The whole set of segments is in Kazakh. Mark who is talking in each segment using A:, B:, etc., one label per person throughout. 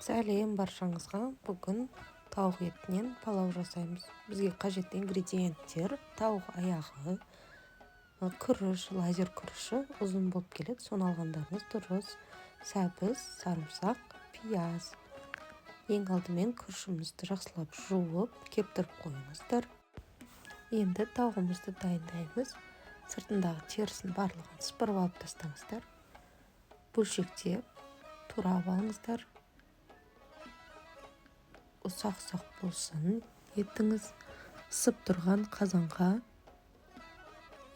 A: Сәлем баршаңызға! Бүгін тауық етінен палау жасаймыз. Бізге қажетті ингредиенттер: тауық аяғы, күріш, лазер күріші ұзын болып келеді, соны алғандарыңыз дұрыс, сәбіз, сарымсақ, пияз. Ең алдымен күрішімізді жақсылап жуып, кептіріп қойыңыздар. Енді тауығымызды дайындаймыз. Сыртындағы терісін барлығын сыпырып алып тастаңыздар, бөлшектеп турап алыңыздар. Ұсақ ұсақ болсын етіңіз. Ысып тұрған қазанға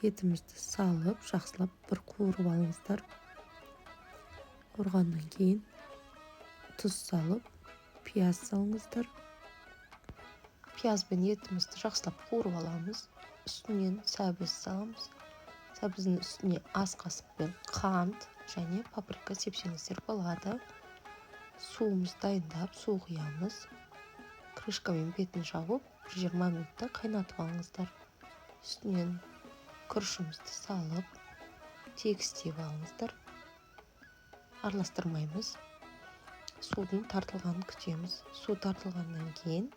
A: етімізді салып, жақсылап бір қуырып алыңыздар. Қуырғаннан кейін тұз салып, пияз салыңыздар. Пияз бен етімізді жақсылап қуырып аламыз. Үстінен сәбіз саламыз. Сәбіздің үстіне ас қасықпен қант және паприка сепсеңіздер болады. Суымызды дайындап, су құямыз. Крышкамен бетін жауып, бір 20 минутта қайнатып алыңыздар. Үстінен күрішімізді салып, тегістеп алыңыздар. Араластырмаймыз, судың тартылғанын күтеміз. Су тартылғаннан кейін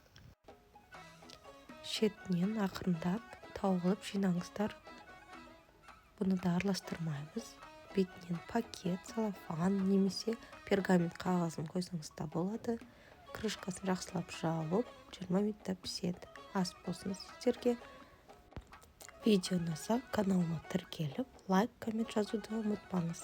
A: шетінен ақырындап тау қылып жинаңыздар. Бұны да араластырмаймыз. Бетінен пакет, целлофан немесе пергамент қағазын қойсаңыз да болады. Крышкасын жақсылап жауып, 20 минутта піседі. Ас болсын сіздерге! Видео ұнаса, каналыма тіркеліп, лайк, коммент жазуды ұмытпаңыз.